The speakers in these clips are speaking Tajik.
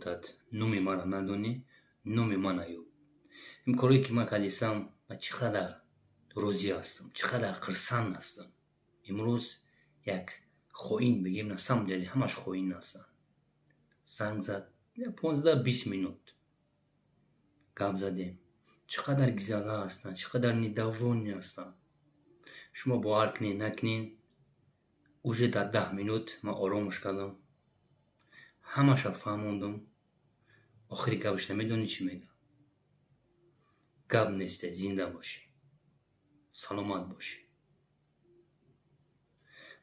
мутад, номи маро надонӣ, номи ман Аюб. Ин корое ки ман кардисам, ман чӣ қадар розӣ ҳастам, чӣ қадар хурсанд ҳастам. Имрӯз як хоин бигем, на самом деле ҳамаш хоин ҳастанд. Занг зад, 15-20 минут гап задем. Чӣ қадар гизала ҳастанд, чӣ қадар недовольный ҳастанд. Шумо бовар кунед, накунед, уже дар 10 минут ман оромш кардам, ҳамаша фаҳмондам. Охири гапаш намедонӣ чӣ мегӯяд? Гап несте, зинда бошӣ, саломат бошӣ.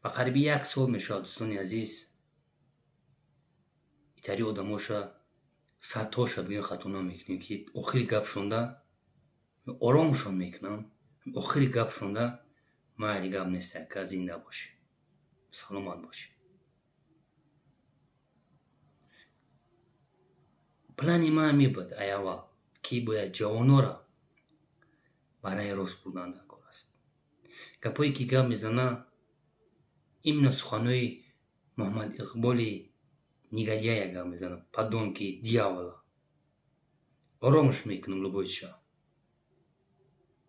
Ба қариби як сол мешавад, дӯстони азиз, итари одамоша садҳоша бигӯем, хато намекунем, ки охири гапшонда оромшон мекунам. Охири гапшонда майли, гап несте, ака, зинда бошӣ, саломат бошӣ. Плани ман ҳамин буд ай аввал, ки бояд ҷавонора барои рост бурдан дар кор аст. Гапҳое ки гап мезана, именно суханҳои Муҳаммад Иқболи негодяя гап мезана, подонки дьявола. Оромш мекунам любой чиша.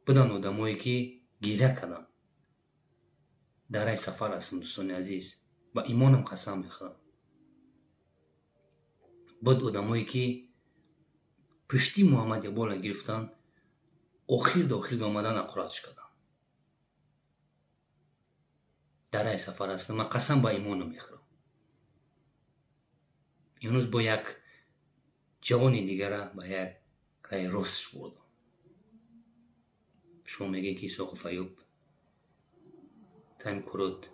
Будан одамое ки гиря кардам. Дар рай сафар ҳастам, дӯстони азиз, ба имонам қасам мехӯрам. Буд одамое ки пушти Муҳаммад Иқболро гирифтанд, охирда охирда омадан ақуратш карданд. Дар рай сафар ҳастам, ман қасам ба имонам мехӯрам. Имрӯз бо як ҷавони дигара ба як раи ростш бурдам. Шумо мегӯед, ки Исоқов Аюб, тайм корот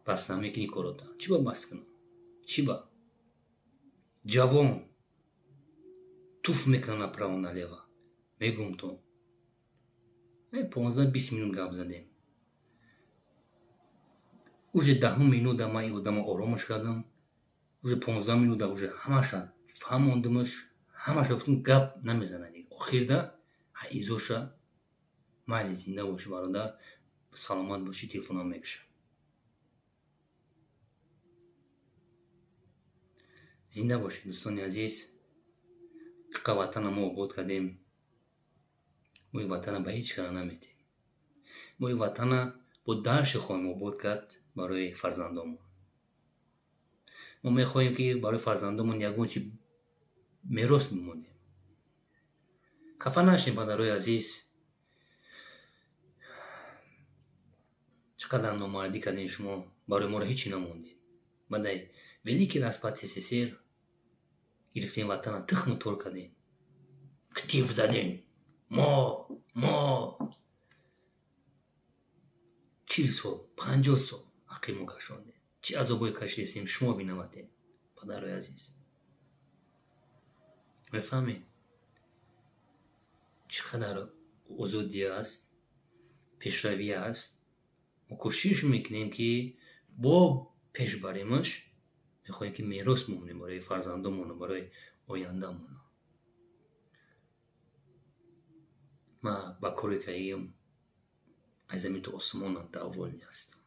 бас намекунӣ корота. Чӣ ба бас кунам? Чӣ ба? Ҷавон туф мекунам направо налево. Мегӯм то 15-20 минут гап задем. Уже 10 минута ман ин одама оромаш кардам. Уже 15 минута уже ҳамаша фаҳмондимаш, ҳамаша гуфтам, гап намезанад. Охирда изоша майли, зинда бошӣ, бародар, саломат бошӣ, телефонам мекушам. Зинда бошед, дӯстони азиз. Иққа ватана мо обод кардем. Мо ин ватана ба ҳеҷ кара наметем. Мо ин ватана бо дальше хоҳем обод кард барои фарзандонмон. Мо мехоҳем, ки барои фарзандонмон ягон чи мерос бимонем. Хафа нашем, падарои азиз. Чӣ қадар номардӣ кардем шумо, барои моро ҳечи намондед. Баъдай великий распад СССР гирифтем ватана, тухму тор кардем, ктив задем. Мо 40 сол, 50 сол ҳаққи мо кашондем. Чӣ азобое кашидесем, шумо виноватем, падарои азиз. Мефаҳмед, чӣ қадар озодӣ аст, пешравӣ аст. Мо кӯшиш мекунем, ки бо пеш баремаш, мехоҳем, ки мерос бимонем барои фарзандонмону барои ояндамон. Ман ба коре кардагиам аз замин то осмонам довольный ҳастам.